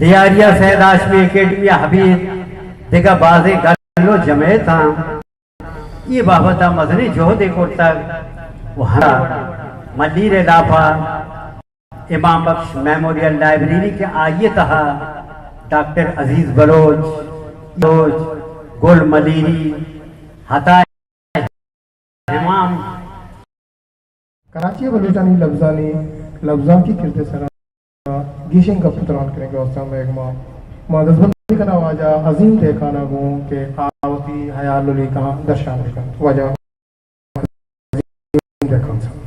لیاری ءَ سید ہاشمی اکیڈمی ءَ ابید دگہ بازیں گل ءُ جمعیتاں اے بابت ءَ مزنیں جہدے کرتگ ءُ ہمدا ملیر ءِ لاپ ءَ امام بخش میموریل لائبریری کہ آئی ءِ تہا ڈاکٹر عزیز بلوچ، بلوچ، گل ملیری، عطا امام۔ کراچی ءِ بلوچانی لبزانی لبزانکی کرد ءِ سرا گیشیں گپ تران کنگ ءِ واستہ مئے گما ما دزبندی کناں واجہ عظیم دہقان ءَ گوں کہ آ وتی ہیال ءُ لیکہاں درشان بکنت۔ واجہ عظیم دہقان صاحب۔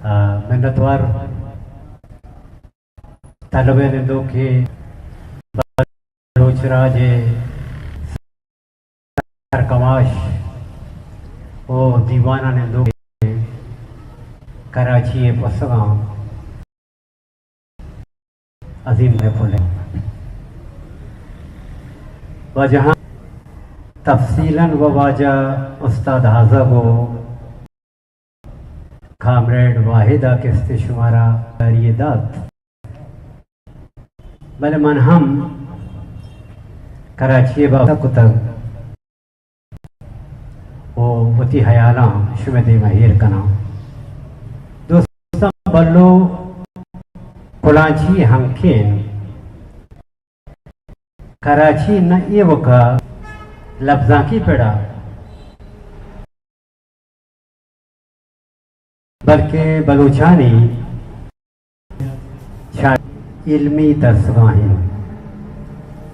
آ، منتوار طلب ءِ نندوکیں بلوچ راج ءِ سرکماش ءُ دیوان ءِ نندوکیں کراچی ءِ پسگاں عظیم محفل ءِ واجہاں تفصیلاً ءُ واجہ استاد آزگ ءُ کامریڈ واحد ءَ کست شمارا جاری دات، بلے من ہم کراچی ءِ بابت کتگ ءُ وتی ہیالاں شمئے دیم ءَ ایر کناں۔ دوستاں، بلو کلانچی ہنکین کراچی نہ ایوک ءَ لبزانکی پڑ ءَ بلکیں بلوچانی شاعر علمی درسگاہ انت۔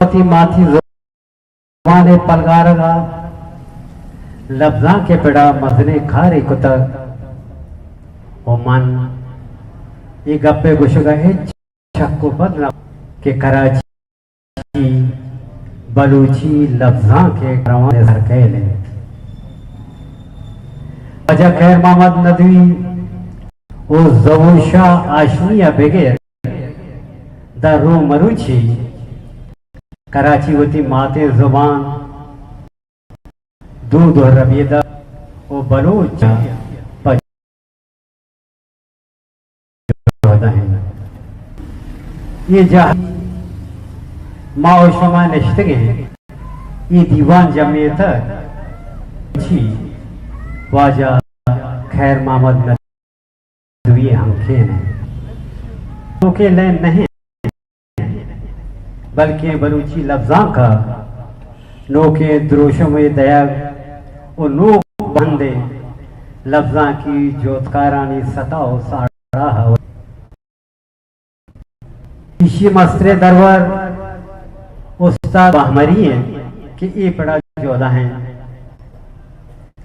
وتی ماتی زبان ءِ پلگارگ ءَ لبزانک ءِ پڑ ءَ مزنیں کارے کتگ ءُ من اے گپ ءِ گوشگ ءَ ہچ شک ءُ پد نہ کہ کراچی بلوچی لبزانک ءِ روان ءِ سرکیل انت۔ واجہ خیر محمد ندوی ءُ ظہور شاہ ہاشمی ءَ بگر داں رومروچی کراچی وتی ماتیں زبان، دود ءُ ربیدگ ءُ بلوچ ءَ پہ جہد ءَ انت۔ اے جہد ما ءُ شما نشتگیں اے دیوان جمعیت ءَ چی واجہ خیر محمد ندوی ہنکین انت۔ نوکیں لین نہ انت، بلکیں بلوچی لبزانک ءَ نوکیں دروشمے دئیگ ءُ نوک بندیں لبزانکی جہدکارانی ستا ءُ ساڑاہ ءَ ایشی ءِ مستریں درور استاد بہمری انت کہ اے پڑ ءَ جہد ءَ انت۔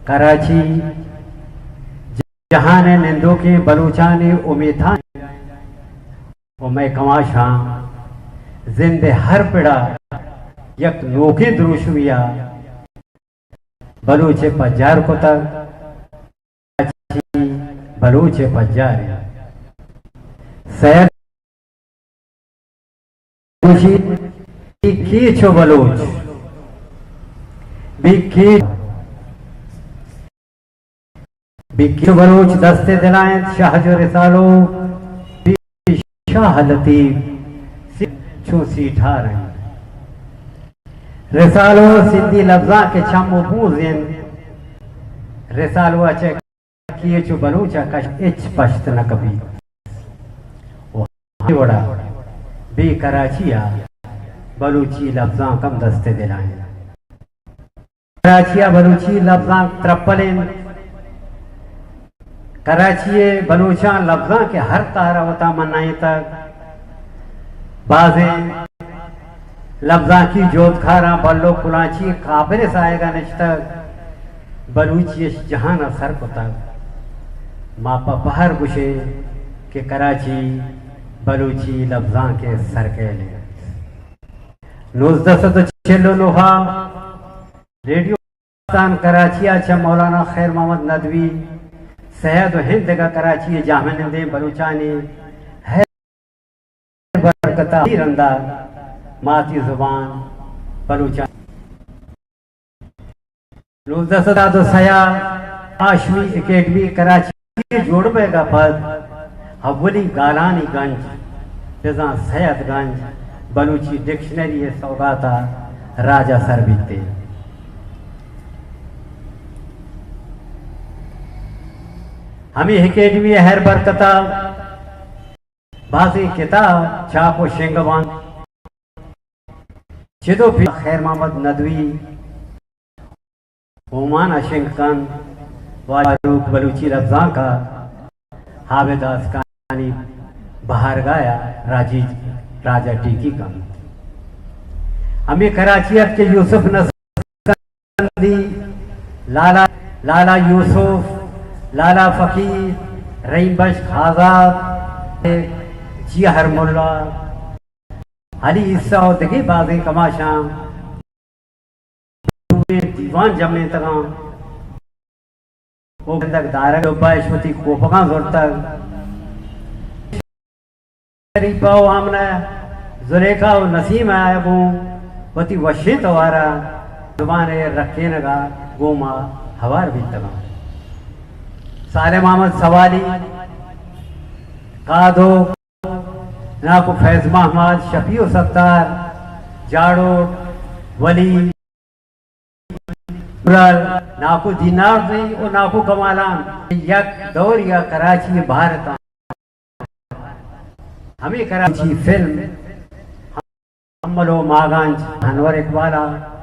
کراچی جہان ءِ نندوکیں بلوچانی امیتاں ءُ مئے کماشاں زند ءِ ہر پڑ ءَ یک نوکیں دروشمے ءَ بلوچ ءَ پجار کتگ۔ کراچی بلوچ ءِ پجار انت۔ سید گوشی، بی کیچ ءُ بلوچ، بی کیچ، بی کیچ ءُ بلوچ دست ءِ دل ءَ انت، شاہ جو رسالو، بی شاہ لطیف، سی-، چون سیٹھار انت۔ رسالو سندھی لبزانک ءِ چم ءُ بوز انت۔ رسالو ءَ چہ کیچ ءُ بلوچ ءَ کش ہچ پشت نہ کپیت۔ ءُ ہمے وڑ ءَ بے کراچی ءَ بلوچی لبزانک ہم دست ءِ دل ءَ انت۔ کراچی ءَ بلوچی لبزانک ترپل انت۔ کراچی ءِ بلوچاں لبزانک ءِ ہر تہر ءَ وتا منائینتگ۔ بازیں لبزانکی جہدکاراں بلو کلانچی ءِ کابر ءِ ساہگ ءَ نشتگ، بلوچی اش جہان ءَ سر کتگ۔ ما پہ پہر گوشیں کہ کراچی بلوچی لبزانک ءِ سرکیل انت۔ نوزدہ سد ءُ چل ءُ نو ءَ ریڈیو پاکستان کراچی ءَ چہ مولانا خیر محمد ندوی سید و ہند دگہ کراچی ءِ جاہمنندیں بلوچانی ہر برکت ءَ رندا ماتی زبان بلوچانی نوزدہ سد ءُ دو ءَ ہاشمی اکیڈمی کراچی ءِ جوڑ بیگ ءَ پد اولی گالانی گنج بزاں سید گنج بلوچی ڈکشنری ءِ سوگات ءَ راج ءَ سر بیت۔ ہمے اکیڈمی ءِ ہر برکت ءَ بازیں کتاب چاپ و شنگ بنت۔ چدو پہ خیر محمد ندوی اومان ءَ شنگ کنت، واجہ فاروق بلوچی لبزانک ءَ عابد آسکانی بہارگاہ ءَ راجی راج ءَ ٹیکی کنت۔ ہمے کراچی ات کہ یوسف نسل دی لالا، لالا یوسف، لالا فقیر، رحیم بخش آزاد، جی ہر ملا، علی عیسیٰ و دگہ بازیں کماشاں دیوان جمینتگاں۔ و گندگ دارگ و باش وتی کوپگاں زرتگ۔ شریفہ و آمنہ، زلیخا و نسیم ءَ گوں وتی وشیں توار ءَ زبان ءِ رکینگ ءَ گوں ما ہوار بیتگاں۔ صالح محمد سوالی، کادو، ناکو فیض محمد، شفیع و ستار، جاڑو، ولی، گرل، ناکو دینار زئی و ناکو کمالان یک دور یا کراچی بھارتاں۔ ہمے کراچی فلم حمل و ماگنج انور اقبال ءَ